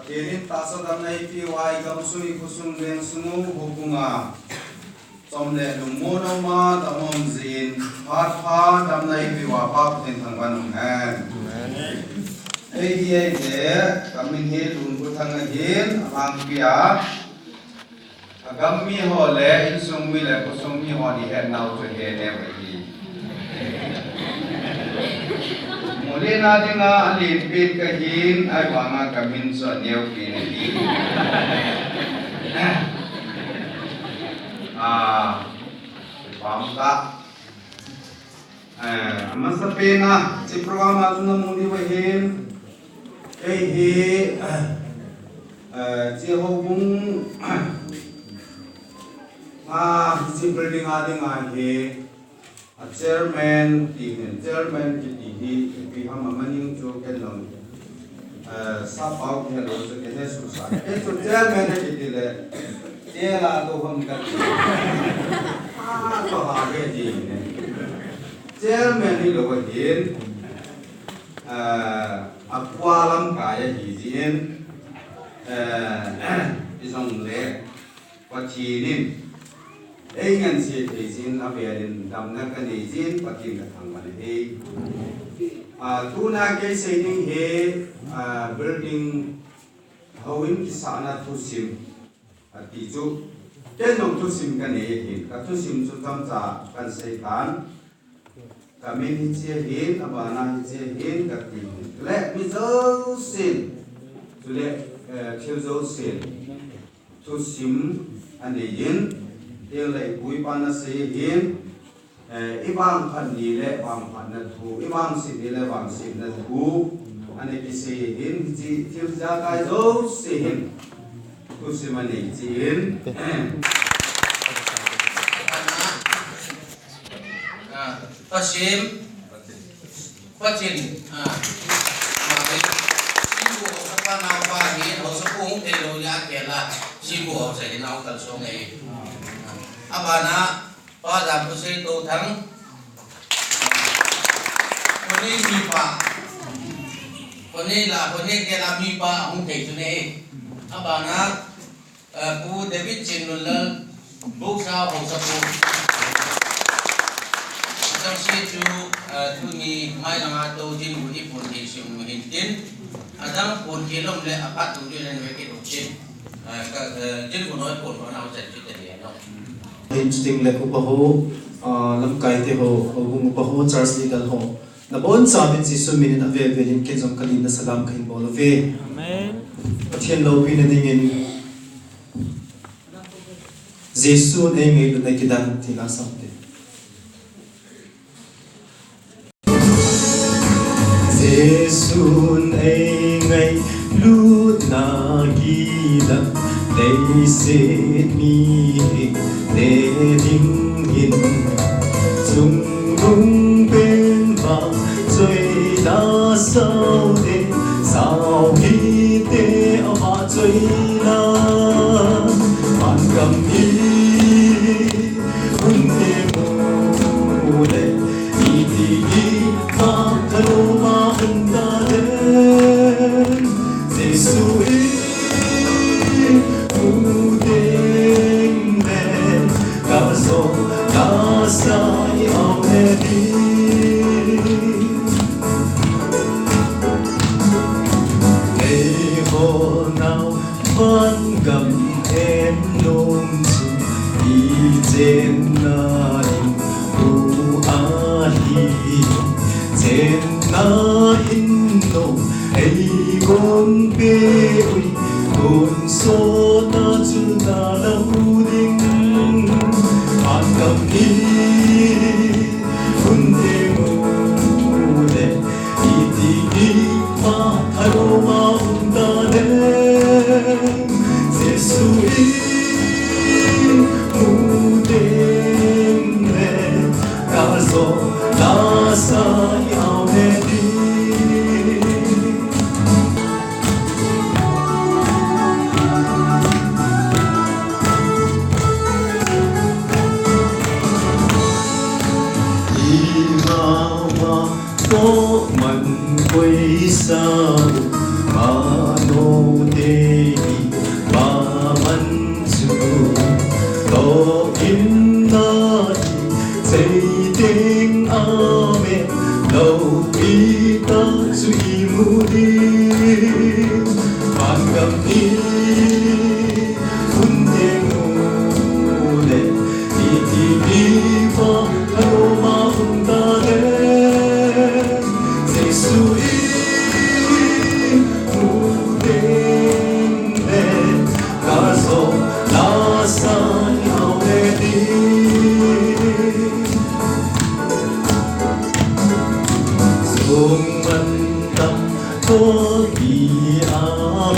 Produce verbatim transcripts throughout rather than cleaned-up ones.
Pathen in tahsa damna eipeh uva, igamsung, ikhosung, vengsung u, houbung a chom le lungmon a um a, dam um jin, phat pha damna eipeh uva, Pa Pathen thangvah in um hen. Amen. Ei hi eile, kamin hi Lunguthang ahin, alangpi a, agam mi ho le insung mi le khosung mi hon ihet nau chu ahi neo ahi. Molina dinga alen pen kahin, ahivanga kamin chu aneo pen ahi. Ah, pam ta. Eh, amasa pen a, hiche program a chun namu diu ahin, ei hi, eh, hiche houbung a, hiche building a dinga hi, a chairman ti hin, chairman kiti hi, ipi ham a meaning chu ken jong, eh, sap pao kihe lou chu kahe suhsa. Kei chu chairman kiti le, chair a tou ham kati. A, tou ha ve ti ne. Chairman hilou ahin, eh, akua lamkai ahi jin, eh, ijongle Pathen in eingansei thei jin, avel in damna kanei jin, Pathen kathangvah in ahi. Ah, tuna kei sei ding hi, ah, building houin kisahna thusim. Ati chu, ken jong thusim kanei ahin, kathusim chu chomcha kahin sei tan. Kamin hiche ahin, abana hiche ahin, kati. Le mi jousen, chule, eh, thil jousen thusim anei in, thil le ipu ipan asei ahin, eh, ivangphat ni le vangphatna thu, ivangset ni le vangsetna thu, ana kisei ahin, hiche thil jakai jouse hin thusim anei jin. Ah, thusim, thusim, ah, ah, Simbu haosa pa naopa hi, haosa pu hung thei lou a kei la, Simbu haosa hi nao kalsong e. Abana, Pa Lamkhoseito Thang. Khonei mipa. Khonei la, khonei kei la mipa hung thei chu nei. Abana, eh, Pu David Chinlunlal, Buksa haosa pu. Changse chu, eh, tuni mai langa tou jin bu i pon thei sung hin tin. Adang pon thei lom le apat tu jin le ve ke tu jin. Eh, ka, eh, jin bu noi pon ko na haosa chu te le no. Insting le upa ho, ah, lamkai te ho, houbung upa ho, church leader ho. Nabonchauvin Jesu minin avel vel in ken jong kalimna salam kahin bol uve. Amen. Pathen loupina dingin Jesun eingailutna kidan tina saute. Jesun eingailutna kidan, leiset mihing te dingin, chungnung pen vangchoi na saute, saopi te avahchoi na, vangam hi Hun te mu le, iti kit'a kalo ma hun ta le, Jesu i mu teng le, ka jo ka sa i au le di. Ei ho nau Vangam en nom chu i chenna ding u ahi. Chenna in nom ei gon pe ui, tonsot na chu na lau ding. Vangam ni Hun te mu le, iti kit'a kalo ma hun ta le, Jesu i mu teng le, ka jo ka sa i au le di.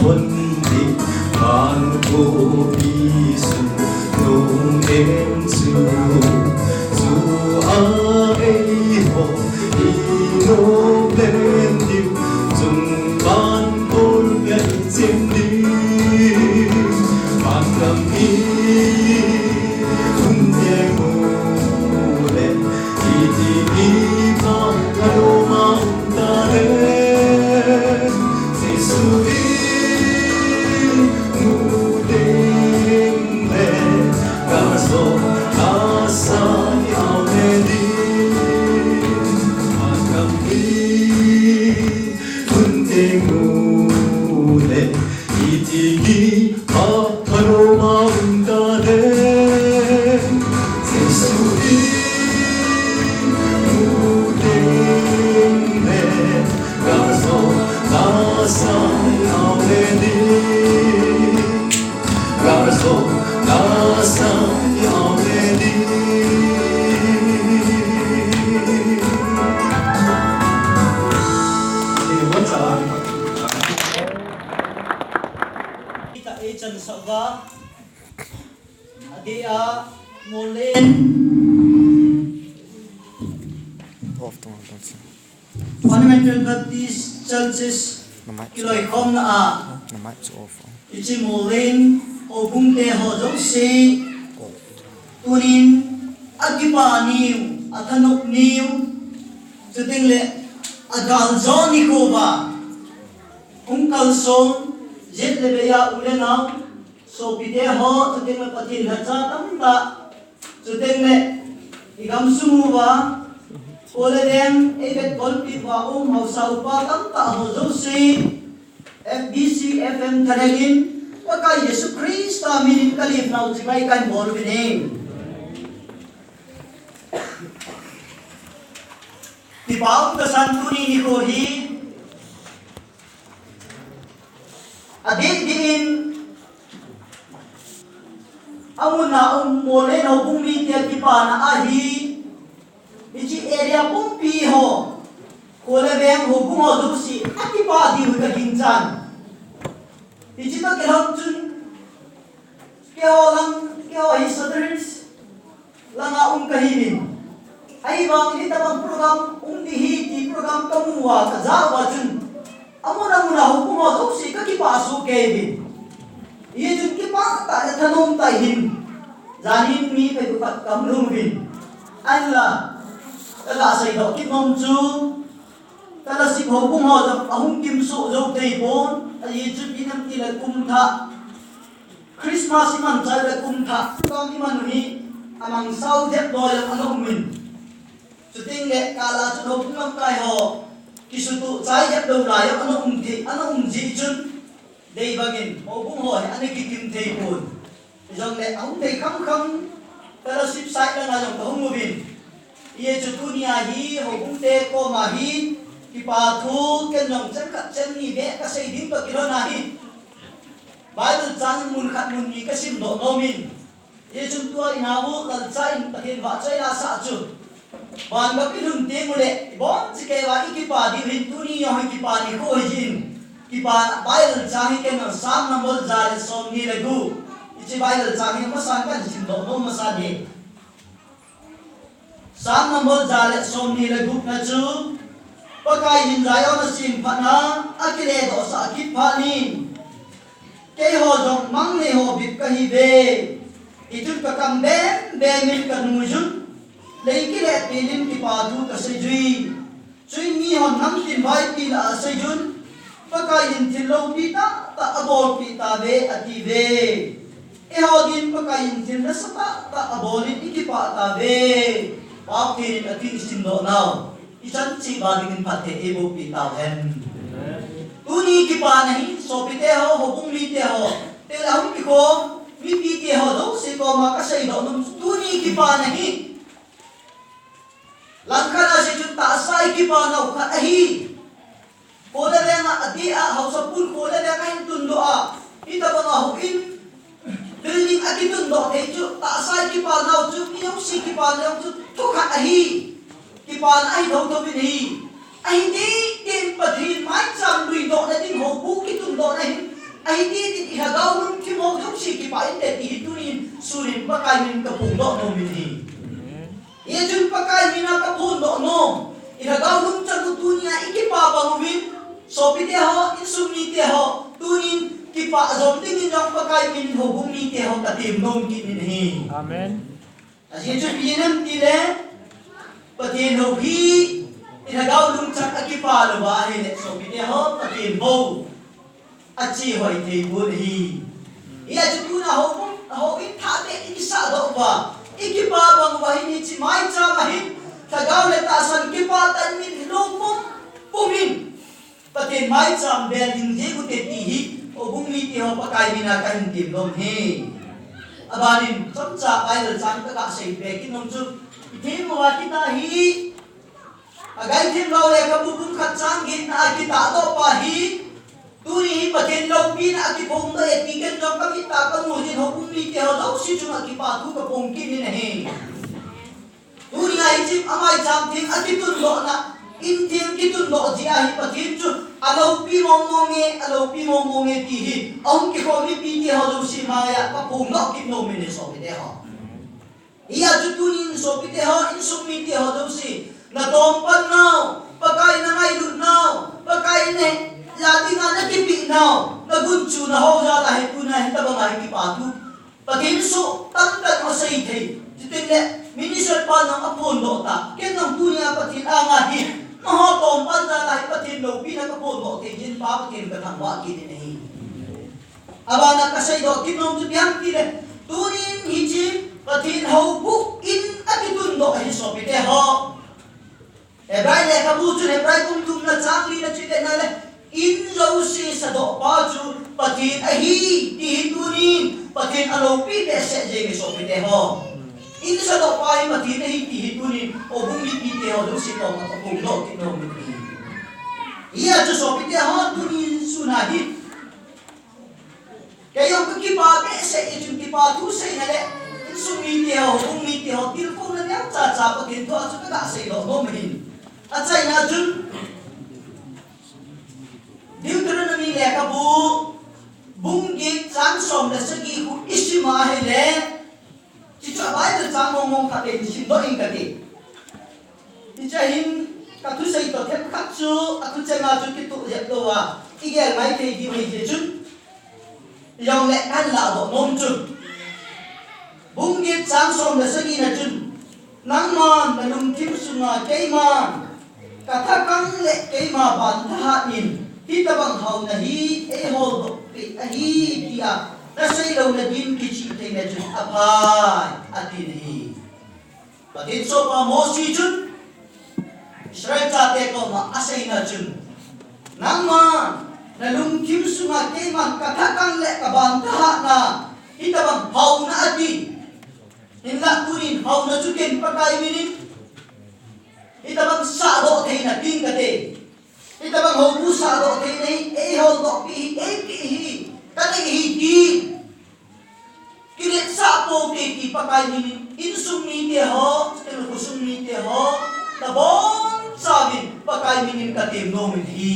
Hon ding van kopi sung nung en chu, chu a ei ho i no len ding, chung van kol pe i chem ding, van lam i hun te mu le. Iti kipa kaloma umta le, Jesu i mu ding le, kaso kasa i au le di, makam i hun te mu le. Iti kipa kaloma umta le, Jesu i mu ding le, kaso kasa i au le di, kaso kasa i au le di. Ita ei chan sava. Adeh a, Molen Off tung, tung si. Fundamental Baptist Churches Na mic. Kiloikhomna a. Na mic chu off. Hiche Molen houbung te ho jouse. Off. Tunin akipa niu, athanop niu. Chuteng le agaljo nikho uva hung kalsong, jet le bei a u le nao, sopite ho, chuteng le Pathen lhacha tamtah, chuteng le i gamsung uva, kho le veng, ei vetkolpi uva um haosa upa tamtah ho jouse, F B C F M thalheng in, Pakai Jesu Christa min in ka lim nau chibai kan bol uvin ahi. Kipa um kasan tuni nikho hi, adeh deh in, amun a um Molen houbung mite kipana ahi, hiche area pumpi ho, kho le veng houbung ho jouse, akipa diu hi ka ginchan. Hiche toh kilhon chun, keiho lang, keiho hi Southern Hills langa um kahiuvin. Ahivangin hitobang program um ding ahi ti program kamu uva kajah uva chun, amun amun a houbung ho jouse kakipah soh kei uvin. Hijeh chun kipah tah le thanom tah in, janin mi phabep khat kahung lhung uvin. Ahinla, kaga seidoh kit nom chu, fellowship houbung ho jong ahung kimsoh jou thei pon, ajeh chu ipi ham itile kum thah Christmas iman chai le kum thah program iman u hi amangcha u dep loi jong ana um in. Chuteng le kal a chun houbung lamkai ho kisutuh chai dep lou lai jong ana um thei, ana um jeh chun, dei bangin houbung ho hi ana kikim thei pon. Hijongle ahung thei kham kham fellowship side langa jong kahung uvin. Hijeh chun tunia hi houbung te koma hi kipa thu ken jong chan khat chan ni beh kasei ding toh kilhon ahi. Bible chang mun khat mun ni kasimdoh nom in. Hijeh chun tua inau Lalcha in Pathen vahchoi nasah chu, van gam ilhun teng uleh ibonchauva ikipa diu hin, tuni jong hi kipa nikho ahi jeh in, kipana Bible chang hi ken jong Psalm number ja le somni le gup, hiche Bible chang hi masan kahin simdoh nom masan ahi. Psalm number ja le somni le gupna chu, Pakaiyin Zion asem phatna, akiledohsah kit phat in, keiho jong mangneiho bep kahiuve. Hichun kakam bem bem in kanuijun, lei kile pelin kipa thu kaseijui. Chuin mihon namtin vaipi lah a aseijun, Pakaiyin thil loupi tahtah abolpeh tauve, atiuve. Eiho din Pakaiyin thil nasatah tah abolin ikipah tauve. Pathen in atheng isimdoh nau, ichan cheh uva dingin phatthei eibohpeh tauhen. Tuni kipana hi, sopite ho, houbung mite ho, tela hung kikhom mipite ho jouse koma kaseidoh nom chu, tuni kipana hi, langkhat a seijun tahsa a ikipa nau khat ahi. Kho le veng a, adeh a, haosapu in kho le veng ahin tundoh a, hitobang a houin, building akitundoh thei chu, tahsa a ikipa nau chu, mi jouse kipa nau chu thukhat ahi. Kipana ahi thotho in ahi. Ahi tei tei in Pathen maicham luidohna ding houbu kitundohna hin, Hiti tin i lhagao lungthim ho jouse kipah inte ti hi tunin sunin Pakai min kaphongdoh nom in ahi. Hijeh chun Pakai mina kaphongdoh nom. I lhagao lungchang u tunia i kipah bang uvin, sopite ho, insung mite ho, tunin kipah jom dingin jong Pakai min houbung mite ho katem nom kit in ahi. Amen. Ajeh chu ipi ham itile, Pathen hou hi i lhagao lungchang a kipah louva ahile, sopite ho, Pathen hou ache hoi thei pon ahi. Hijeh chun tuna hou, houin thah beh i kisahdoh uva, i kipah bang uva hin hiche maicham a hin lhagao le tahsan kipah tah in min lou pum pum in Pathen maicham bel ding jeng ute ti hi, houbung mite ho Pakai mina kahin tem nom e. Abanin, chomcha Bible chang kaga sei be kit nom chu, i them uva kitah hi, Agai Theng Lou Lekhabu bung khat chang getna a kitahdoh pa hi, tuni hi Pathen loupina a kiphongdoh e ti ken jong kamit a kamu jin houbung mite ho jouse chunga kipathu kaphong kit in ahi. Tunia hiche amaicham theng a kitundohna, in theng kitundoh jeh a hi Pathen chu aloupi mong mong e, aloupi mong mong e ti hi, ahung kikhom mipite ho jouse maiya kaphongdoh kit nom in ahi sopite ho. Hijeh chun tunin sopite ho, insung mite ho jouse, natom pan nau, Pakai nangailut nau, Pakai neh a dinga nakipeh nau, nagunchu nahou jal a hi tuna hitobang a hi kipathu Pathen soh tamtah in asei thei. Chuteng le, minister pa nang aphondoh ta. Ken nang tunia Pathen anga hi, nangho tom pan jal a hi Pathen loupina kaphondoh thei jin pa Pathen kathangvah kit in ahi. Abana kaseidoh kit nom chu ipi ham itile, tunin hiche Pathen houbuh in akitundoh ahi sopite ho. Hebrai lekhabu chun Hebrai bung thumna chang lina chu ivetna le, in jouse sadoh pa chu Pathen ahi ti hi tunin Pathen aloupi behseh jenge sopite ho. In sadoh pa hi Pathen ahi ti hi tunin houbung mipite ho jouse koma kaphongdoh kit nom in ahi. Hijeh chun sopite ho, tuni suna hi Kei jong kakipah behseh e, chun kipathu seina le insung mite ho, houbung mite ho tilkhouna neocha cha Pathen thua chu kaga seidoh nom ahin. Achaina chun Deuteronomy lekhabu bung get chang som le sagi khu isim a ahile, hiche a Bible chang mong mong khat in simdoh inge kati. Hiche hin kathusei toh themkhat chu athu chenga chu kituh jep louva igel ngai thei diu ahi jeh chun, ijongle kahin lahdoh nom chu, bung get chang som le sagina chun, nangman nalungthim sunga keiman kathakang le keima banthahat in hitobang haona hi eiholdoh peh ahi tia nasei louna din kichih theina chun aphai, atin ahi. Pathen sohpa Mosi chun Israel chate koma aseina chun, nangman nalungthim sunga keiman kathakang le kabanthahatna hitobang haona ati. Hinlah tunin haona chu ken Pakai minin hitobang sahdoh theina ding kate. Hitobang houbu sahdoh theina hi eiholdoh peh hi, eipeh hi, kanei hi ti. Kiletsah pou te ti Pakai minin, insung mite ho, chuteng le khosung mite ho, nabonchauvin Pakai minin katem nom in ahi.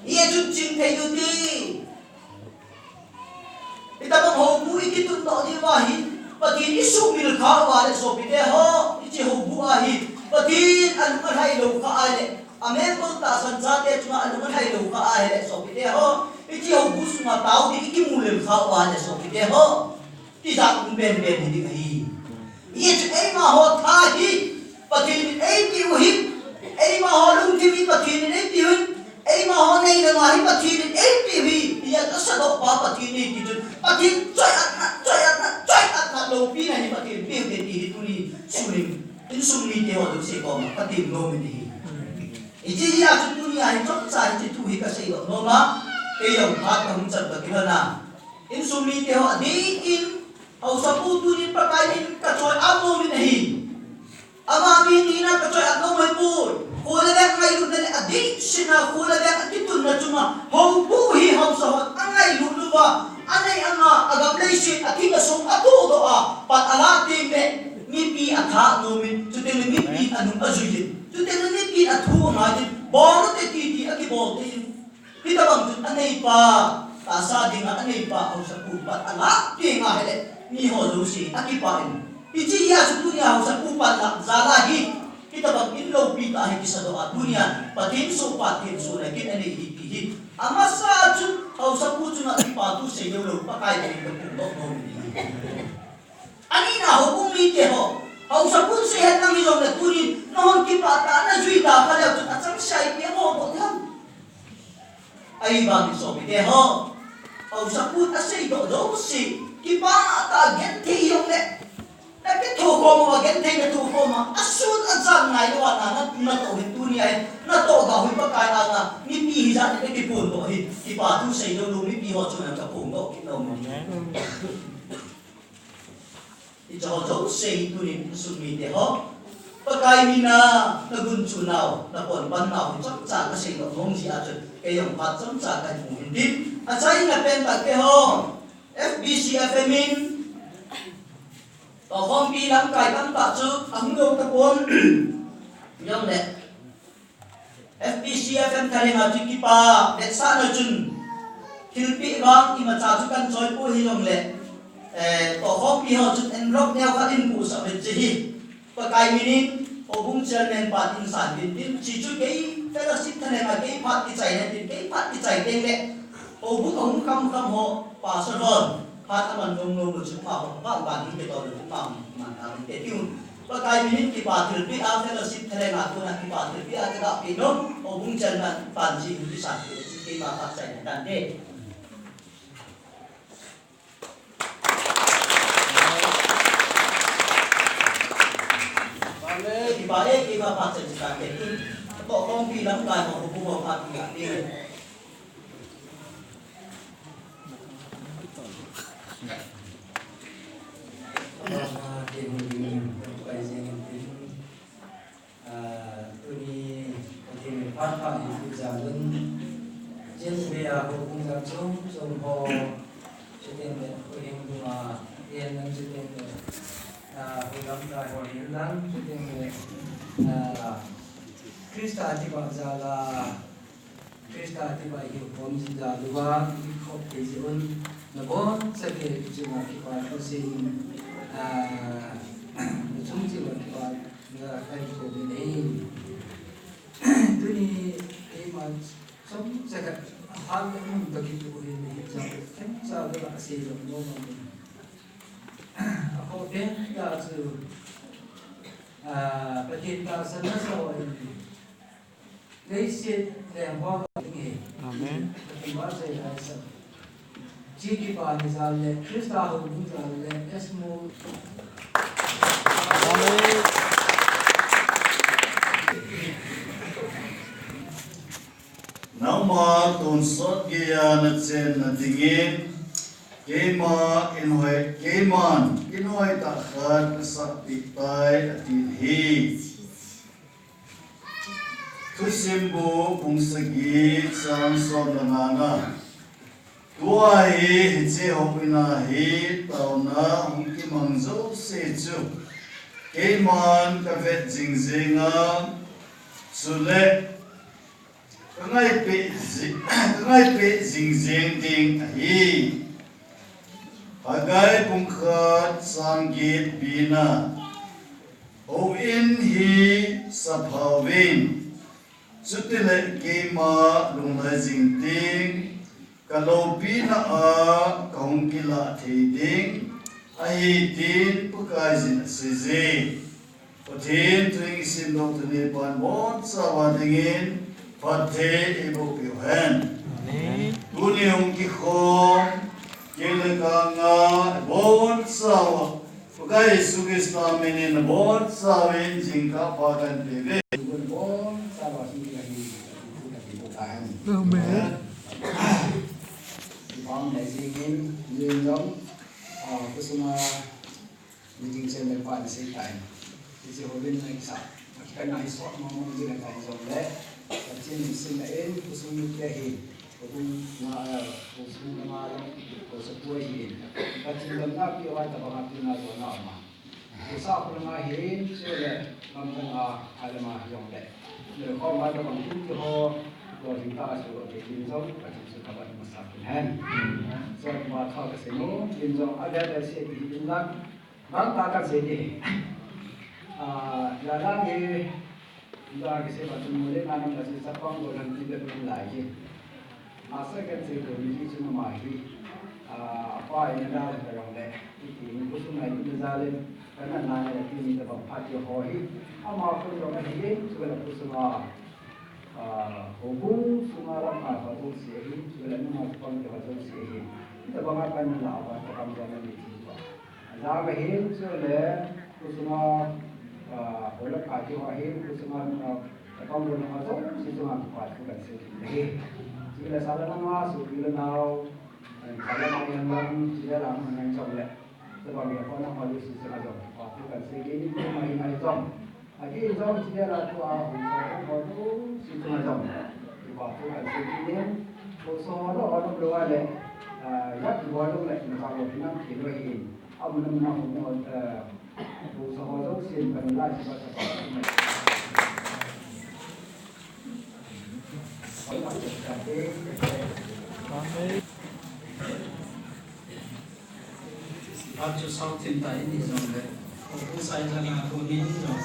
Hijeh chun chingthei u hite. Hitobang houbu ikitundoh diu ahin, Pathen isumil khah uva le sopite ho, hiche houbu a hi Pathen alung alhai lou khah ahile, amember tahsan chate chunga alung alhai lou khah ahile sopite ho, hiche houbu sunga tao ding ikimu lel khah uva le sopite ho, tijat um penpen hiding ahi. Hijeh chun eimaho tha hi Pathen in eipeh u ahin, eimaho lungthim hi Pathen in eipeh u ahin, eimaho neilanga hi Pathen in eipeh u ahi, hijeh chun asadoh pa Pathen ahi ti chun, Pathen choi-atna, choi-atna, choi-atna loupina hi Pathen peh u ahi ti hi tuni sunin insung mite ho jouse koma katem nom in ahi. Hiche hia chu tunia hi chomcha hiche thu hi kaseidoh nom a, kei jong phat kahung chan kati lhon a. Insung mite ho adeh in, haosapu tunin Pakai min kachoi-at nom in ahi. Ama min hina kachoi-at nom ahipoi. Kho le veng ngailutna le adeh sehna kho le veng akitunna chunga houbu hi haosa hon angailut uva, anei anga, agam leiset, athing asong atohdoh a, pan alah teng le mipi athah nom in, chuteng le mipi anung ajui in, chuteng le mipi athu angai in, bol u hite ti ti akibol thei in. Hitobang chun aneipa tahsa dinga aneipa haosapu pan alah teng ahile, miho jouse akipah in. Hiche hia chu tunia haosapu pan lah jal a hi, hitabang in loupi tah hi kisadoh a, tunia Pathen soh, Pathen sohna kin anei hi ti hi. Amasa chu haosapu chunga kipathu seilou lou, Pakai bou in kaphongdoh nom in ahi. Anina, houbung mite ho, haosapun seihet nang hijongle tunin nahon kipah tah a najui da kha leu chun achangseh a ipi aboldoh ding ham? Ahivangin sopite ho, haosapun aseidoh jouse kipah tah a genthei hijongle, nakithokhom uva genthei nathokhom a, asun ajang nailouva na, na, natoh hin tunia hi, natoh gau hi Pakai anga mipi hijat in nakiphondoh hi, kipathu seilou lou mipi ho chunga kaphongdoh kit nom in ahi. Hiche ho jouse hi tunin insung mite ho, Pakai mina nagunchu nau, napon pan nau hi chomcha kaseidoh nom jeh a chun, kei jong phat chomcha kahin mu hintin, achaina pen tah keiho F B C F M in tohkhompi lamkai tamtah chu ahung lou tapon, jongle F B C F M thalhenga chu kipa vetsahna chun, thilpeh vang imacha chu kan choipoi hijongle, eh, tohkhompi ho chun envelope neo khat in busah uvin che hi. Pakai minin, houbung chairman pan in san uvin tin, hichu kei fellowship thalhenga kei phat kichai na tin, kei phat kichai tengle, houbung ahung khamkham ho, pastor hon phat aman nom nom u chu amaho, phat ban hin kei toh u chu amaho man ta uvin te tiu. Pakai minin kipa thilpeh a fellowship thalhenga kona kipa thilpeh a kagapeh nom, houbung chairman pan jin kisan peh chu keima phat chaina tante. Kipa e, keima phat chaina tante. Tohkhompi lamkai ho houbung ho phat kigapeh. Tuni Pathen in phat pha eipeh jal un, chule houbung jat chom chom ho, chuteng le houbung a, en nang chuteng le, ah, houlamkai ho en nang chuteng le, ah, Christa kipah jal a, Christa kipah hi khom jing jal uva, i khop thei jeh un, nabonchauva chunga kipathu seiyin, ah, nachung cheh uva kipana kahin thum in ahi. Tuni keima chomcha khat, ahat le mun toh kitoh hin, hijeh chun themcha le asei jong nom in. Akhoh pen tah chu, ah, Pathen tahsan nasa ho in, leiset leng ho ding ahi. Amen. Pathen vahchoi laisah. Hiche kipa hi jal le, Christa houbung jal le, S M O. Amen. Nangma tonsot geiya nachenna dingin, keima in hoi, keiman in hoi tah khat kasahpeh tai, atin ahi. Thusimbu bung sagi chang som le nga na. Tua hi, hiche houin a hi taona hung kimang jouse chu keiman kavet jing jeng a, chule kangaipeh ji-, kangaipeh jing jeng ding ahi. Haggai bung khat chang get B na. Houin hi saphauvin, chutile keima lunglhai jing teng, kaloupina a kahung kilah thei ding ahi, tin Pakaiyin aseije. Pathen thu isimdoh tuni pan bonchauva dingin phatthei eiboh peh uhen. Amen. Tuni hung kikhom, kei le kanga bonchauva Pakai Jesu Christa minin nabonchauvin jingkah pha kahin peuve. Nabonchauva hi kahi, kahi, kahi, kahi. Amen. Ipam le jingin, jing jong, ah, khosung a meeting chairman pan asei tai. Hiche houin a kisa, kana hi sot mong mong jing tai jongle, Pathen in sim in, khosung mite hi, Houbung nga, eh, houbung nga, houbung sapui hi. Pathen damna peh uva tabang a peh na jona ama. Houbung sa khu langa hin, chule, lamdang a, alama jongle. Nilkhom a tabang hin kiho, Jing ta su lo ke kin jong, ka jing su ka ba ma sa kin hen. So, ma tha ka se no, kin jong, a bia bia se ti kin la, bang ta ka se ke. Ah, ya la ke, ya ke se ba tu mo le na nam ka se sa pang go lang ti de lai ke. Masa kan se ko ni chu ma hi. Ah, apa ina da ka rong le. Ti ni ko su nai ni za le. Kana na ni ti ni ta bang pha ti ho hi. Ama ko rong hi, chu la ko su ma. Ah, houbung sunga lamkai ho jouse ahin, chule nungah chapang te ho jouse ahin. Hitabanga kana lah uva chapang jong ana nei thei uva. Ajang ahin, chule, houbung sunga, ah, ho lamkai te ho ahin, houbung sunga nungah chapang ho jouse chunga kipa thu kahin sei kit ahi. Chule, sala nanga, sopi le nao, eh, sala nanga lang, chule lang, nang chong le. Chapang le, ho nangho jouse chunga jong kipa thu kahin sei kit in, tuma hi ngai jong. Ahi jong chidela tua hung sa ho tu si tu jong. Ipa tu kan si kinin. Ko so lo ho lo le. Ah, ya tu ho lo le na ka lo pinang ki lo hi. Amun amun hung ho, eh, ko so ho lo sin kan la si ba sa. Amen. Achu sau tin ta ini jong le. Ko sai la na ko ni jong.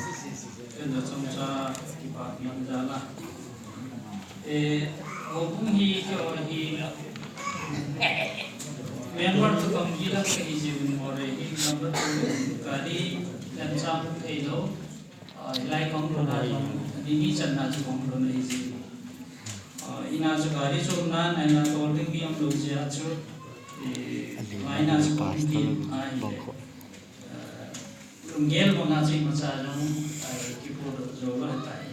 Ken da chong cha kipa ni ja la. Eh, ko pung hi ko hi. Member tu kam ki la ka hi ji mo re hi number two. Kali kan cha thei lo. Ah, hilai kong lona jong, ni ni channa chu kong lona hi ji. Ah, ina chu gari chu umna, na ina tol ding mi um lou jeh a chu, eh, ma ina chu kong ding, ah, hi le. Ah, lunggel banga chu imacha jong, ah, kipu lou jo lou tai.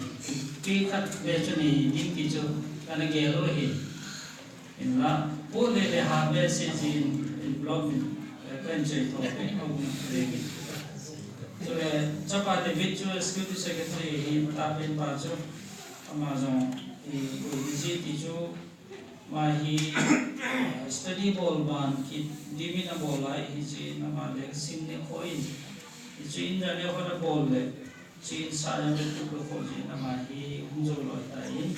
Kei khat ve chu nei ding ti chu, kana gel lou hi. Hinla, po le le ha be se jin in block in, eh, kan choi to pe ko ni re ni. Chule, chapa David chu security secretary hi ta pen pa chu, ama jong, i, ko ni ji ti chu, ma hi, eh, study bol ban ki dimin a bol lai hi ji na ma le sin le ko in. Hi chu in da le ko da bol le. Chin sa jong le tu ko ko jin ama hi hung jo loi ta in.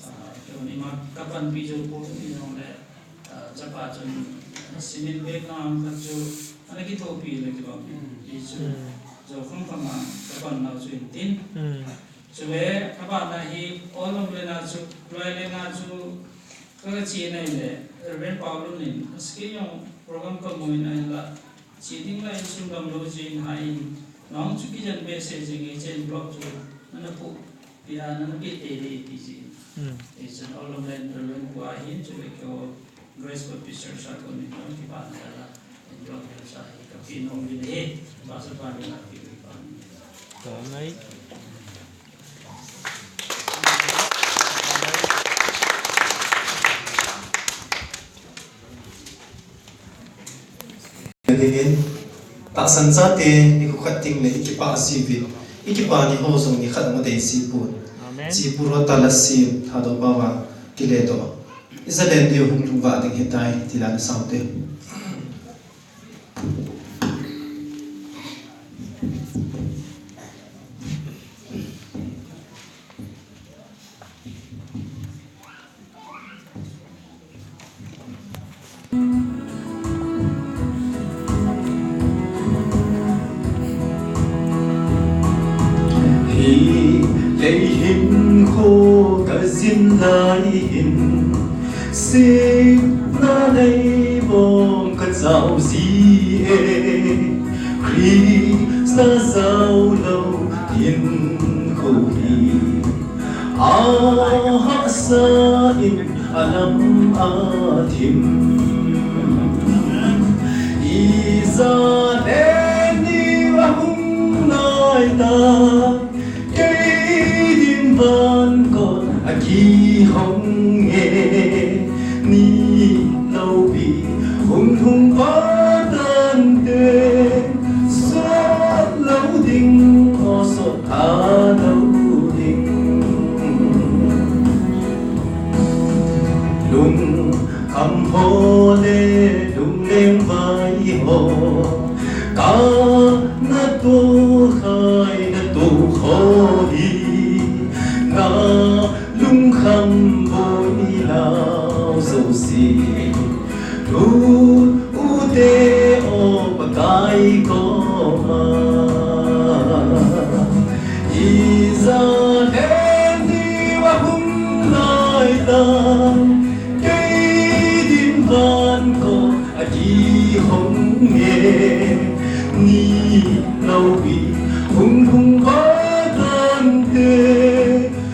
Ah, kei ni ma ka panpi jo po ni jong le, ah, chapa chun, ah, cement bag na ang ka chu, ana kithopi le kilom. Hi chu, jo kham kham a, ka pan nau chu in tin. Chule, ka pan na hi, olom le na chu, loi le na chu, ka chi nai le, Reverend Paulun in, aski jong program ka mui na in la, Chi ding la insung dam lou jin hai in, nang chu kijan be se jing e chen block chu, nana pu, pia nana pe te de ti jin. Hmm. E chen all of them, the room ku a hin chu le kyo Grace Baptist Church a ko ni nang ki ban la la, in block ya sa hi ka pi nong ni de, ba sa pa ni la ki pi pa ni. Ka ngai. Dingin, tahsan chate, i khu khat ting le, i kipah jiuvin, i kipah ni ho jong ni khat ma dei ji pon. Amen. Chi pu ro ta la sim, Thadou pa va, kile to. I za len diu hung lungvah ding hitai, ti la na sau te. Hi lei hin kho ka jin lai hin, sipna lei bong ka chau ji e. Christa jao lou hin kho hi, a hahsa in a lam a thim. Ija le ni a hung lai ta, kei din van kon a kihong e. Ni loupi hung hung va tan te, sot lou ding, o sot tha lou ding. Lungkham ho le lungleng vai ho, ka na to khai na to ho hi, na lungkham Tun ute o Pakai koma, ijat eni ahung lai tai, kei din van kot akihong e, ni loupi hung lhung va tante.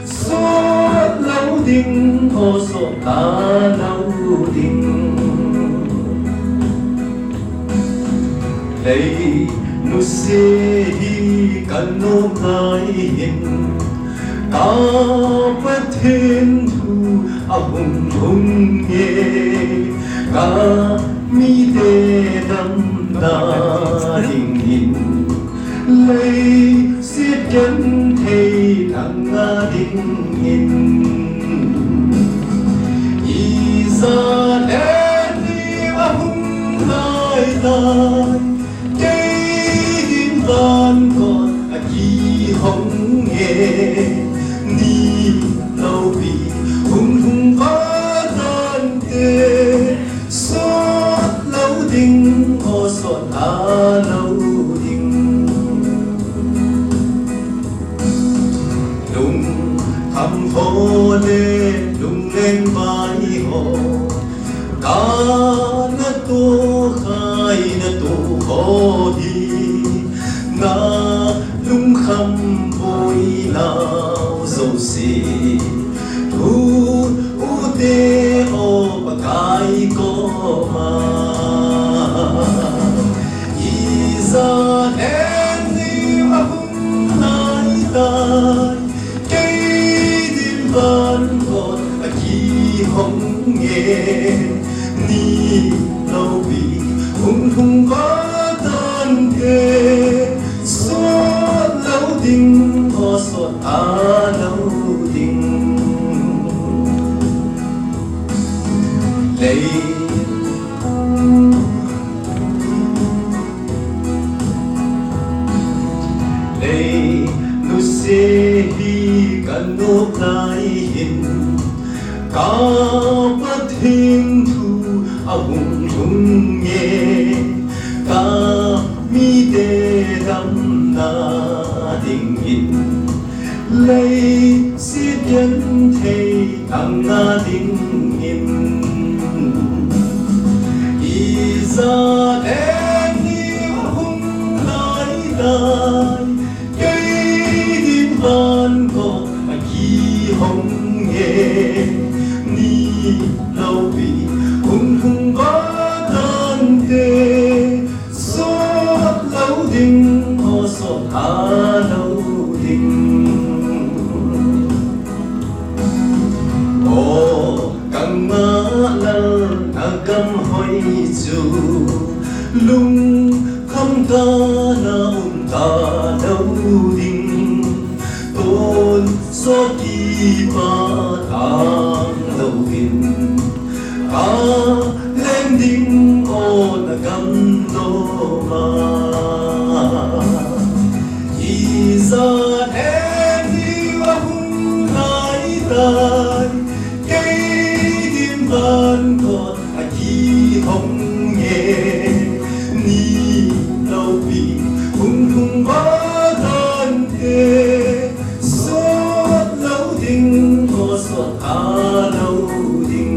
Sot lou ding, o sot ta lou ding. Lei nuse hi ka nop lai hin, ka Pathen thu ahung lhung e, ka mite damna dingin. Leiset genthei nanga dingin. Ijat eni ahung lai tai, kei din van kot akihong e, ni loupi hung lhung va tante. Sot lou ding, o sot ta lou ding. Lungkham ho le lungleng vai ho, ka natoh khai natoh ho hi, na lungkham boi nau jouse. Tun ute o Pakai koma, ijat eni ahung lai tai, kei din van kot akihong e, ni loupi hung lhung va tante. Sot lou ding, o sot ta lou ding. Lei, lei nuse hi ka nop lai hin, ka Pathen thu ahung lhung e, ka mite damna dingin. Leiset genthei nanga dingin. Ijat eni ahung lai tai, kei din van kot akihong e, ni loupi hung lhung va tante. Sot lou ding, o sot ta lou ding. O ka ngah lal na gam hoi chu, lungkham tah a um ta lou ding. Tonsot kipah tang louvin, ka leng ding o na gam doma. Ijat eni ahung lai tai, kei din van kot akihong e, ni loupi hung lhung va tante. Sot lou ding, o sot ta lou ding.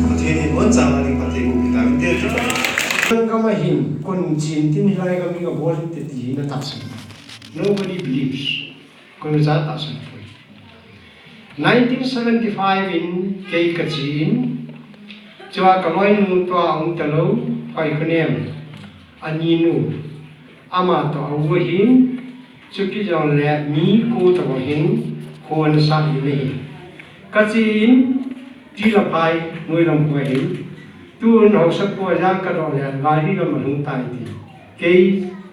Pathen in boncha a ding phatthei boh peh tauvin te. Kan gam a hin, kon chin tin hilai gam hi abol hinte ti hi na tahsan. Nobody believes. Kon cha tahsan poi. Nineteen seventy-five in kei ka che in, chua ka loinu tua um talou, Khoikhonem, aninu, ama toh a u ahin, chuti jongle mi ko toh ahin, kho ana sah in ahi. Ka che in, Tilaphai, Noilam kho ahin, tun haosa kho a jang ka doh le, gari lam alhung tai ti. Kei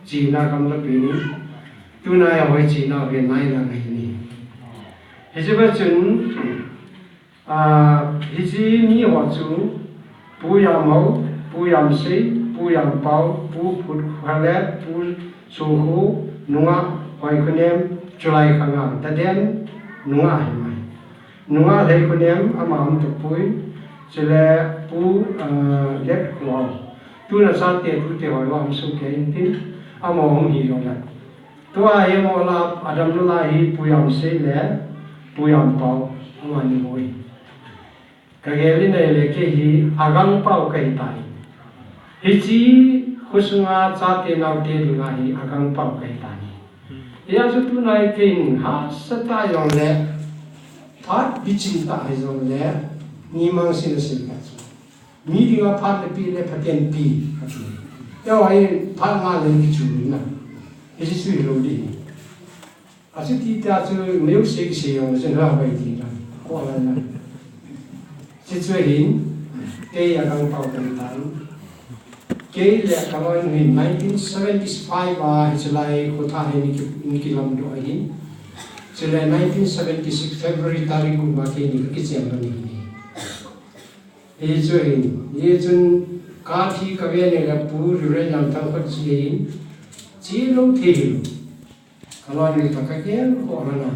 chena gamla pen in, tunai a hoi chena ve nai lang ahi ni. Hiche va chun, a, hiche mi ho chu, Pu Yamhao, Pu Yamsei, Pu Yampao, Pu Phutkhale, Pu Sukhu, nungah Hoikhonem, chulai khanga Daden, nungah Himai. Nungah Leikhonem, ama um tapui, chule Pu, ah, Letkhuo. Tuna chate tute hoi va um sukei intin, amaho um hi jongle. Tua hi amaho lah a damna lah hi Pu Yamsei le Pu Yampao, amani ho hi. Kagel in ahile kei hi agangpao kahitai. Hiche khosunga chate naote dinga hi agangpao kahitai. Hijeh chun tuna hi keiin hahsatah jongle, phat bichim tah hijongle, ni mangsin asei kha chu. Mi dinga phat napeh le phaten pe, ati. Eiho hi phat nga le kichu na. Hiche chu hilou ding. Achuti tah chu news kisei jong le chun ha bai ti na. Ko la na. Hichu hin, kei agangpao kahitan. Kei le kaloinu hin nineteen seventy-five a hiche lai khotha hi eini ki, eini kilamdoh ahin. Chule nineteen seventy-six February tarik kum a keini kakichenna ahi. Hichu hin, hichun kathi kave le Pu Reverend Yamthang khat chu ahin. Chelou thei hilou. Kaloinu toh kagel khoh lhon a.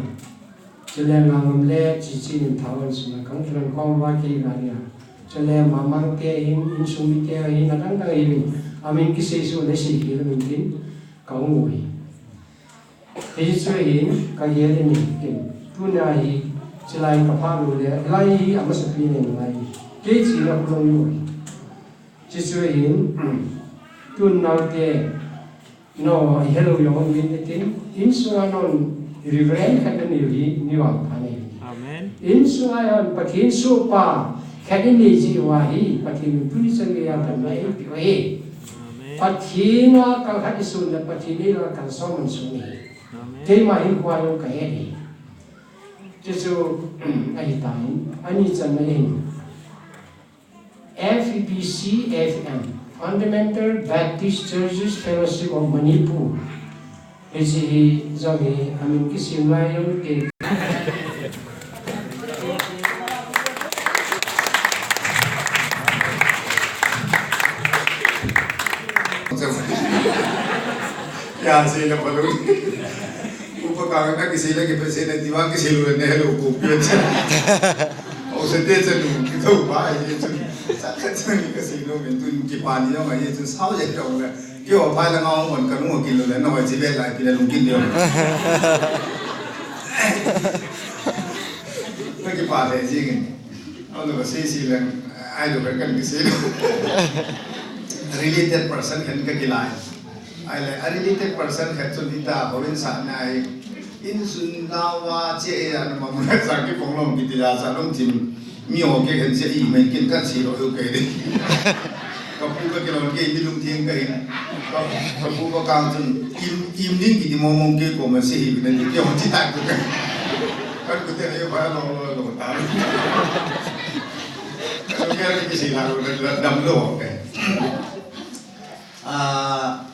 Chule Ngangam le Chichi Minthang in sunga kahung kilhon khom uva kei gari a. Chule Mamang te ahin, insung mite ahin, adang dang ahin. Amin kisei suh le sei hilou min tin, kahung u ahi. Hichu hin, kagel in ahi. Tuna hi, chulai kapha lou le, hilai hi amasapen in ngai. Kei china kholou u ahi. Hichu hin, tun naote, no, ihelou jong uvin tin, insunga non Reverend khat nanei u hi, mi vangpha nei. Amen. Insunga jong Pathen sohpa khat inei jeh uva hi, Pathen in tuni chan geiya damna eipeh u ahi. Amen. Pathen a kalkhat isun le Pathen in eila kalson man sun ahi. Amen. Keima hinkhoa jong kahet ahi. Hichu, ahitan, ani channa hin. F B C F M, Fundamental Baptist Churches Fellowship of Manipur. Hiche hi jong hi amin kisem lai jong te. Ya, sei na palo. Upa ka na kisei le kipe sei na diwa kisei lu ne hello ko. Aw, se te chanu, kithou pa, ahi chun. Sa khat chun kasei nom in tun kipa ni jong ahi chun sao jeng jong le. Keiho phai le ngau mon kanu kilo le, na hoi chi ve lai pi le lungkin jong. Kakipa le jing in. Aw, na kasei sei le, ai lo kan kisei lo. Related person khat kakilai. Ahile, a related person khat chun hita, houin sahna hi, insun nauva che e a, na mamuna sa kiphong lom kiti a, sa lom thim, miho kikhen che e, mai kin kan sei lou u kei di. Kapu kakilon kei, mi lungthim kahin. Ka, kapu kakang chun, im, im ding kiti mong mong kei koma sei hi, na ti kei hon chi tai tu kei. Kan kute na yo pa lo lo lo ta. Kan kei kisei la lo, dam lo kei. Ah,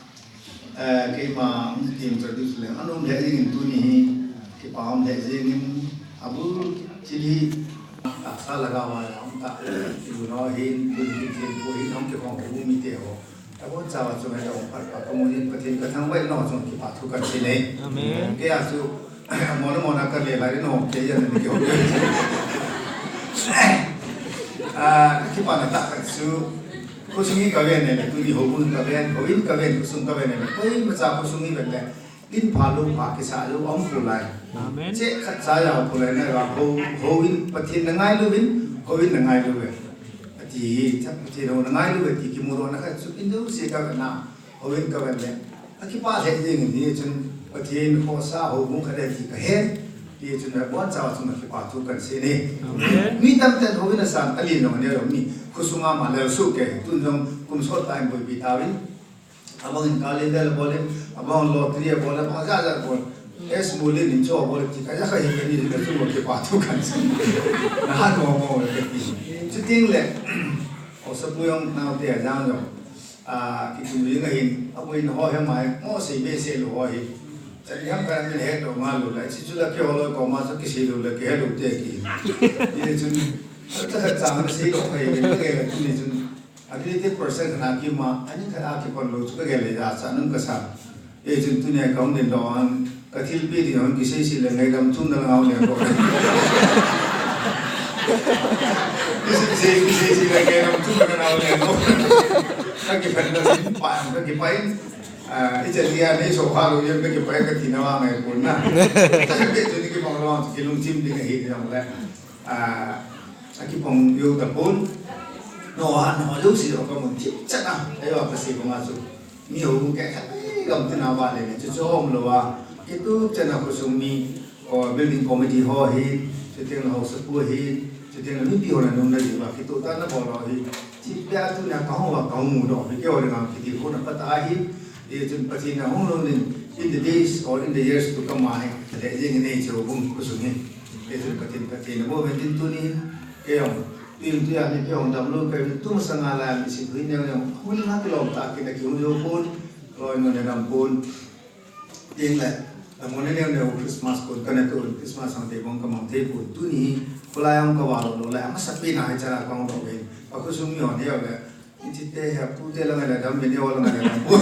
Eh, keima hung introduce leng, anom lheh jengin tuni hi, kipa um lheh jengin, abul chili, tahsa lhagao a um ta, ibu no hin, tuni hin, thempu hin, hung kikhom u mite ho. Abonchauva chunga hung phat pha kamu jin, Pathen kathangvah in, nangho chunga kipa thu kahin sei e. Amen. Kei a chu, mona mona kale lai, nangho kei a na ni kihou. Ah, kipana tah khat chu, Khosung hi kaven le, tuni houbung kaven, houin kaven, khosung kaven le, koimacha khosung hi ven le, in pha lou pha kisa lou aum poi. Amen. Che khat cha jao poi na va, hou, houin Pathen na ngailu vin, houin na ngailu ve. Ati hi, cha Pathen hou na ngailu ve, ti kimudohna khat chu, in deu se kaven na, houin kaven le. Akipa lheh jeng in hichun Pathen khohsah houbung khat ahi ti kahe. Hichun abonchauva chunga kipa thu kahin sei e. Amen. Mi tamtah in houin asan, alen jong aneo jong mi khosunga ma lel soh kei. Tun jong kum sot tah in boipi tauvin. Abang in calendar abol in, abang lottery abol in, abang jat jat abol. S Mulin in cho abol in, ti kaja kahi kani, ka chunga kipa thu kahin sei. Na ha mo mo le kati. Chuting le, Haosapu jong naote ajang jong. Ah, kitum jing ahin, apu in ho hi mai, mo sei be sei lou ho hi. Chali ham khat min het lou ngal lou lai, chi chu la keiho loi koma chu kisei lou lai, kihe lou te ki. Ni chun, cha cha chang sei lou phai, ni ke la ni chun. Ability percent na ki ma, ani khat a kikon lou chu kagel le ja cha nung kasa. Hichun tunia kahung ding doh a, kathilpeh ding hung kisei sei le ngaidam thum na ngau le ko. Kisei sei, kisei sei le ngaidam thum na ngau le ko. Kakipah na pa, kakipah in. Ah, icha dia nei so kha lo yem kakipah kati na vang ngai pon na. Kathilpeh chu ni kibang lo, kilungthim ding ahi ding le. Ah, akipong jou tapon. No ha, no jouse jong kamun thim chan a. Ajo, Pathen koma chu. Mi houbung khat gam tina vale ne, chu chu um lou a. Kitup chan a khosung mi, o, building committee ho hi, chuteng le haosapu hi, chuteng le mipi hon ana umna diuva, kitup tah a ana bol ho hi. Chupet a tunia kahung uva, kahung mu doh hi, keiho dinga kiti khona phatah ahi. Hichun Pathen in ahung lhung in, in the days or in the years to come a hi, le jing in hiche houbung khosung hi. Hichun Pathen, Pathen in abol uvin tin tunin, kei jong, tin tunia ni kei jong damlou, kei jong tu masanga lai, mi si thui neo neo, hung ha kilom tah kit a kihung jou pon, loi no ne dam pon. Tin le, la mo ne neo neo Christmas kon kana tu, Christmas sang te bong kamang thei pon. Tuni, kholai jong kava lou lou le, amasapen a hiche la kahung doh uvin. Akhosung mi hon hi le, Hiche te hi, pu te langa le dam, mi ne o langa le dam, pu.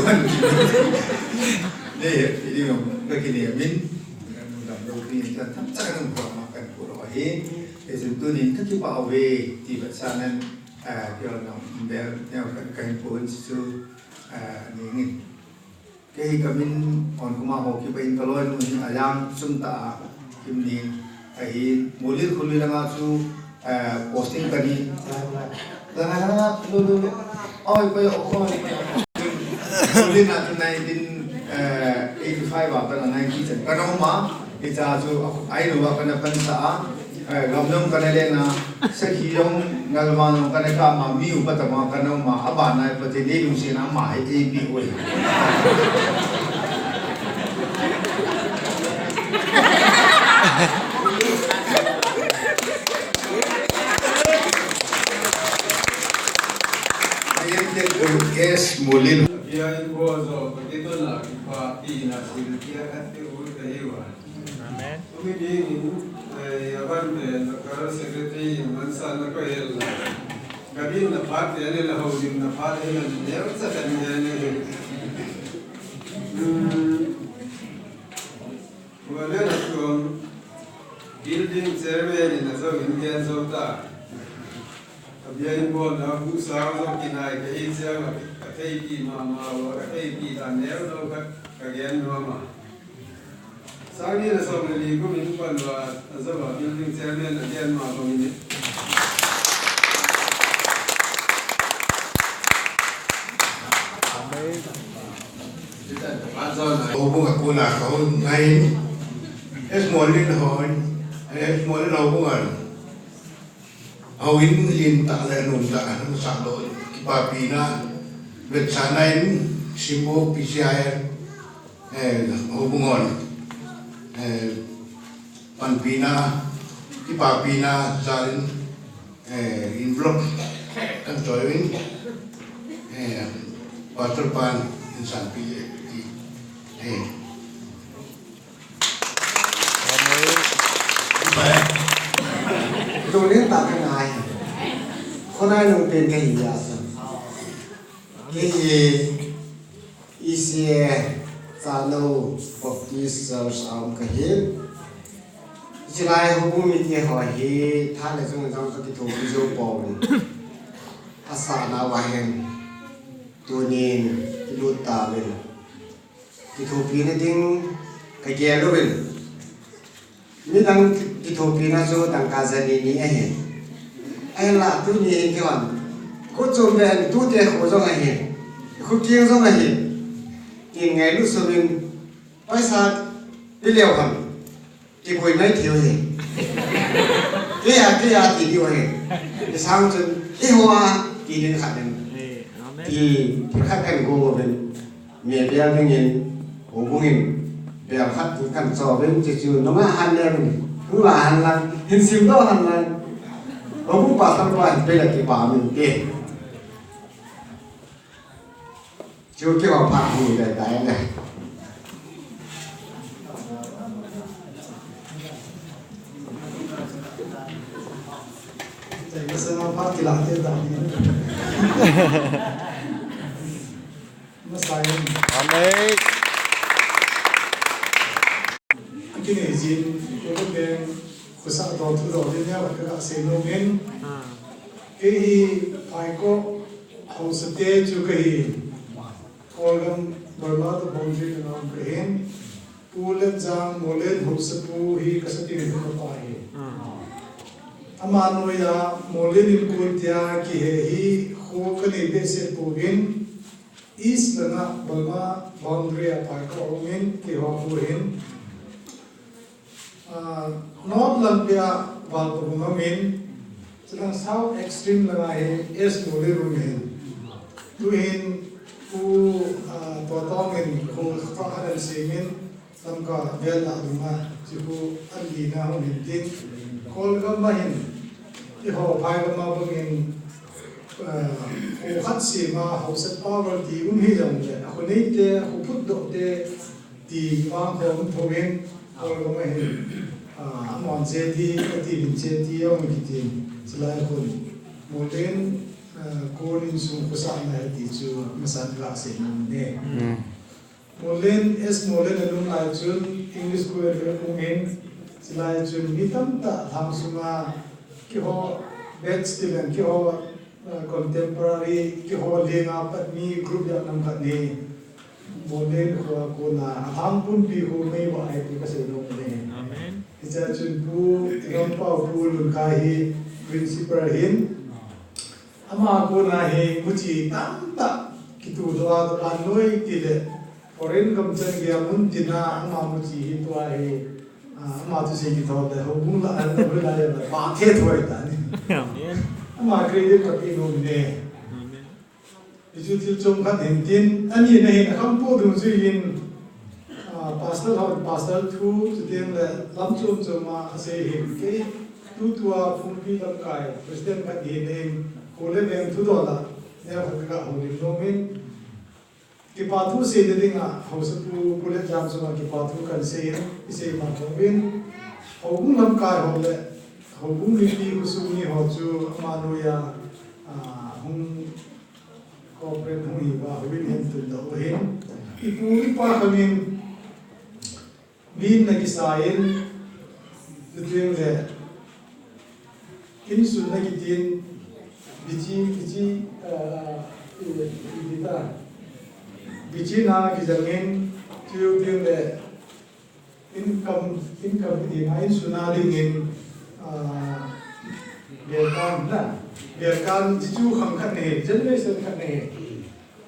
Nei, ini mo, kakinem in. Damlou pi, ta, tam, ta, dam, pu, ma, kan, pu, lo, hi. Hichun tunin kakipah uve, ti vetsahnan, ah, keiho nang, bel, neo, kan, kan, pu, chu, ah, ni, ni. Kei hi kamin Onkuma Haokip ahin, kaloinu hi Ajang Sumtah a, Kimning ahin, Molin Khului langa chu, eh, posting kahi. Langa, langa, lu, lu, lu. Oi, pai, oi, pai. Molin a chu nineteen, eh, eighty-five a pat a ninety chan kana um a. Hiche chu, a, a in uva kana pansah a, eh, gam jong kana len a, sakhi jong, ngalvan jong kana kap a, mi upa tah a kana um a, abana hi Pathen in eilungset a ama hi eipeh u ahi. Yes, Molin. Abia in bo jo, Pathen toh na kipah tina sil kia khat te u te hi uva. Amen. Tuni dingin, eh, abang te, local secretary in mansa na ko hel na. Gabin na phat te, ne la houlim na phat te, na neo sa kan ne ne. Hmm. Wale na tuang building chairman in na zo in gen zo ta. Abia in bo na bu sa zo kinai ka hi chia ka thei pi ma ma wa ka thei pi ta neo lo ka ka gen no ma. Sang ni le som le li kum in pan uva, a zo uva building chairman a gen ma bang in. Houbung a kona kahung ngai. Es Molin hon, Es Molin houbung a. Houin lentah le nomtah a masang lou, kipapina, vetsahna in, Simbo P C I, eh, houbung hon, eh, panpina, kipapina, jal in, eh, envelope, kan choi uvin, eh, Pastor pan, in sanpeh, eh, Amen. Tunin tah ka ngai. Khonai nung pen ka hi a sa. Kei hi E C A Chalo Baptist Church a um ka hin. Chilai houbung mite ho hi tha le chung jong ka kithopi jou pouvin. Asahna uva hin. Tunin i lut tauvin. Kithopina ding ka gel uvin. Midang kithopina chu dangka jani ni ahi. Ahinla tuni hin kihon. Kho chom be tute kho jong ahi. Kho keng jong ahi. Tin ngailut sum in paisa pe leu ham. Kiboi mai thei u hi. Kei a, kei a ti diu hi. Ti sang chun, eiho a, ti ding khat in. Amen. Ti, ti khat kan go uvin. Me bel ding in, houbung in, bel khat tu kan cho uvin, chuchu, nunga han le uvin. Nunga han lang, hin sim doh han lang. Houbung pastor pa hin pe le kipah min te. Chu keiho phat hung dai dai le. Chai masanga phat kila te dai. Masa yin. Amen. Kinei jin, kei beng, khosah dol thu dol din neo khat ka sei nom in. Kei hi Phaikok haosate chu kahi. Kolgam Burma to boundary na ngam kahin. Pu Letjang Molen haosapu hi ka satin hu kapa hi. Ama noiya Molen in kon tia kihe hi kho kanei behseh pouvin. East langa Burma boundary a Phaikok umin keiho khu hin. Ah, North lampi a Valpabung umin, chulang South extreme langa hi S Molen umin. Tuhin Pu, ah, Totong in khu khat ahin semin, Lamka vel a dunga, chu khu an lina umin tin. Kolgam a hin, eiho Phaikok a bangin, ah, khu khat sema, haosat power ti um hijongle, a khu neite, a khu phutdohte, ti vang khom thouvin, Kolgam a hin, ah, amon che ti, kati vin che ti, aum kitin, chulai khun. Molen, ah, kon insung khosahna hi ti chu, masan ka sei nom e. Molen, S Molen alung lai chun, English school a umin, chulai chun, mi tamtah lhang sunga, keiho, batch ti leng, keiho, ah, contemporary, keiho lenga pat mi group ya nam khat ni. Molen kho a kona, alhang pumpi khu mei va ai ti ka sei nom e. Amen. Hiche chun Pu Gampao Pu Lunkai hi principal ahin. Ama kona hi muchi tamtah kitu lou a, vannoi tile foreign gam chan geiya mun tina ama muchi hi tua hi, ah, ama thusei kithou le, houbung lah a, hoilai a, ba the thoi ta ni. Amen. Ama credit ka pe nom e. Amen. Hichu thil chom khat hin tin, ani na hin akham po dung chu hin, ah, pastor ho, pastor thu, chuteng le lam chom chom a asei hin kei, tutua Phungpi lamkai, Christian khat hin hin, kho le veng thudol a, neo khat ka houlim nom in, kipa thu seina dinga, haosapu, Pu Letjang chunga kipa thu kan sei in, isei ma thou in, houbung lamkai ho le, houbung mipi khosung mi ho chu, ama noiya, ah, hung Corporate hung hiuva, houin hin tun lou hin. Ipu ipa khangin, min na kisa in, chuteng le, insung na kitin, bichi, bichi, ah, i, i, i ta. Bichi na kijang in, chuteng le, Income, income kiti na insung a dingin, ah, velkan na. Velkan hichu khang khat nei, generation khat nei.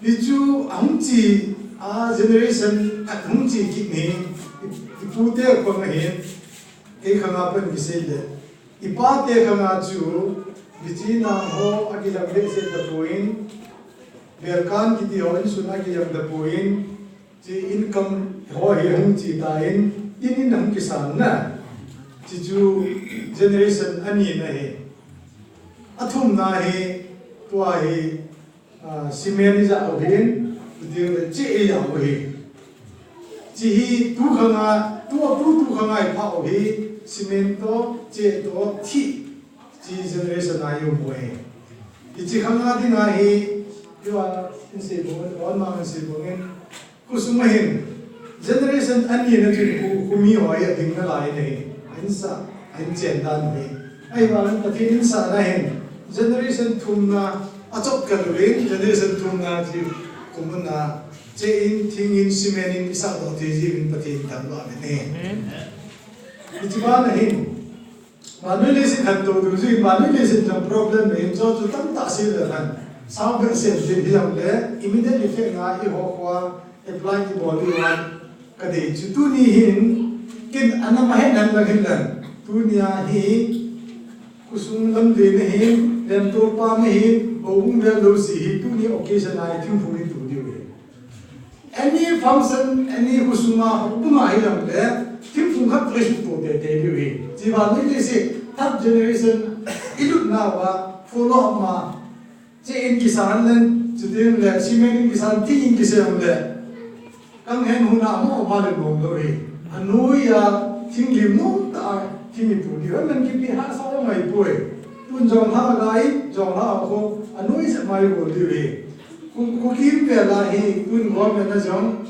Hichu ahung chi, a generation khat hung chi kit nei. I, ipute khang ahin, kei khang a pan kisei le. Ipate khang a chu, bichi na ho akijang behseh tapon, velkan kiti ho insung a kijang tapon, Chi income ho hi hung chi tan, tin in hung kisan na. Chi chu generation ani na hi. Athum na hi, tua hi, ah, cement ija u hin, tia le cheh ija u hin. Chi hi tu khang a, tu, tu, tu khang a ipha u hi, cement to, cheh to, thih. Chi generation a i um u ahi. Hichi khang a dinga hi, tua in sei bang, tua ma in sei bang in, khosung a hin, generation ani na chun khu, khu mi ho a ding nalai na hi. Ahin sa, ahin chen dan hi. Ahivangin Pathen in sa na hin, generation thum na, achop ka lu in, generation thum na chi, khu mun na, cheh in, thing in, cement in, isa do te ji in Pathen thangvah in. Amen. Hichi bana hin, Vannoi leiset khantou ding chu, vannoi leiset jong problem nei, chu chu tamtah sei le khan. Sao behseh jin hijongle, immediate effect nga eiho khoa apply kibol diu a kadei chu. Tuni hin, ken ana ma het nan lang hin lang. Tunia hi, khosung lam le na hin, lemtol pa na hin, houbung vel lou si hi, tuni occasion a hi thingphung hi tu diu hi. Any function, any khosung a, houbung a hijongle, thingphung khat kisuto teitei diu hi. Chi vannoi leiset, third generation, ilut nauva, follow up ma, cheh in kisan len, chuteng le, cement in kisan, thing in kisem le, kang hen huna mo ma le nom lou hi. Anoiya, thing lim nom tah a, thing ipu diu, aman kipe hahsa ngai poi. Tun jong ha gai, jong ha ho, anoi jep mai bol diu hi. Khu, Kuki vel a hi, tun government na jong,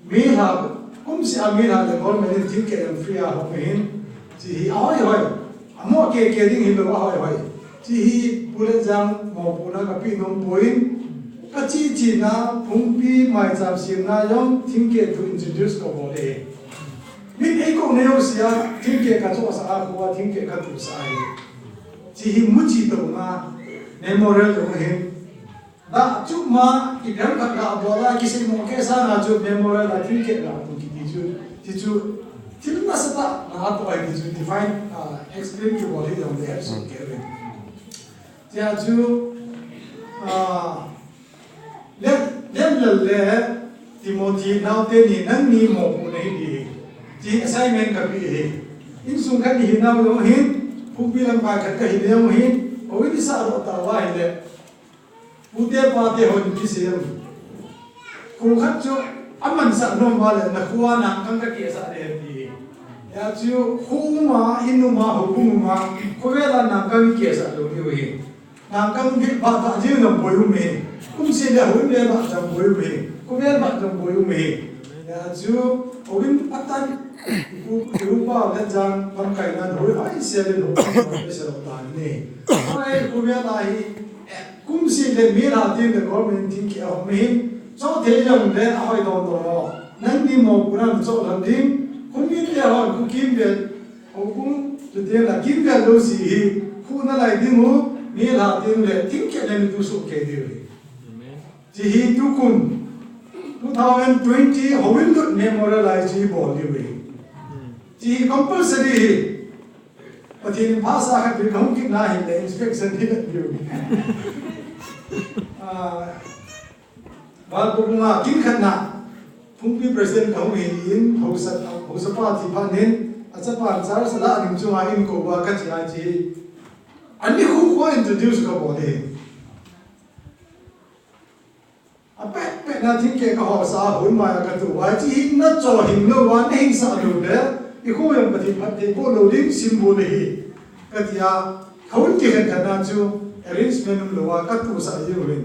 May lha, Kumseh a mi lah le government in thingkeh jong free a hung hin. Hiche hi ahoi hoi. Amo keke ding hilou ahoi hoi. Hiche hi Pu Letjang mopohna kapeh nom poi. Kache chena Phungpi maicham semna jong thingkeh thu introduce kabol e. Min eikou neo sea thingkeh kachohsah a, khoa thingkeh katusah e. Hiche hi muchi touna memorial touna hin. Dah chu ma, ipi ham khat ga bol a, kiseimo keh sanga chu memorial a thingkeh ga tu kiti chu, ti chu, thil nasatah na atoh ahi ti chu define, ah, explain kibol hi jong le, so keh uvin. Tia chu, ah, Lem, Lemlal le Timothy naote ni, nangni mopohna hi di hi. Ti assignment kapeh hi. Insung khat ni hinau jong hin, Phungpi lamkai khat kahi jong hin, houin isah doh tauva ahile. Pute pate hon kisem. Kho khat chu amansah nom uva le, nakhoa nangkang kakehsah ding ahi ti. Hijeh chun kho uma, in uma, houbung uma, khovel a nangkang kehsah lou diu ahi. Nangkang gilbah tah jeng jong boi um ahi. Kumseh le houin le bah jong boi um ahi. Khovel bah jong boi um ahi. Hijeh chun houin phatah in, i pu, i upa Letjang lamkaina houin hoisel in houin hoisel tan ahi. Hoi, khovel a hi, Kumseh le mi lah teng le government thingkeh ahom hin, choh thei jong le ahoi dondon o. Nangni mopohna nachoh lhon ding, khomite hon khu kimvel, houbung, chuteng le kimvel jouse hi, khu nalai ding u, mi lah teng le thingkeh le natoh soh kei diu ahi. Hiche hi tukum, two thousand twenty, houin lut memorial a hiche hi bol diu ahi. Hiche hi compulsory ahi. Pathen in phasah khat vei kahung kit na hile inspection hi vet diu. Ah, Valpaikhu a kin khat na, Phungpi president kahung hi in, haosa, haosapa thi phat in, achapa char sala ning chunga in kou uva kache a hiche. Ani khu khu introduce kabol e. Apet pet na thingkeh kahosa a houin mai a katu uva, hiche hi nachoh hing lou uva, nahinsah lou le, i kho jong Pathen phatthei boh lou ding symbol ahi. Katia, houin kikhen khat na chu arrangement um lou a, katusah jeng uvin.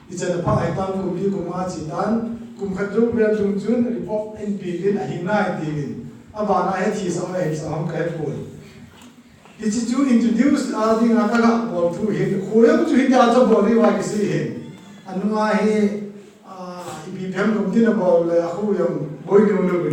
Ichan apha ahitan kum li kum nga che tan, kum khat jou vel lhung chun report in pe uvin ahi nai tiuvin. Abana hi thisah, ahisah ham kahepoi. Hiche chu introduce a dinga kaga bol thu hin, kho jong chu hitia chu bol diuva kisei hin. Anunga hi, ah, ipi phem kum tin abol le, akho jong boi diu lou.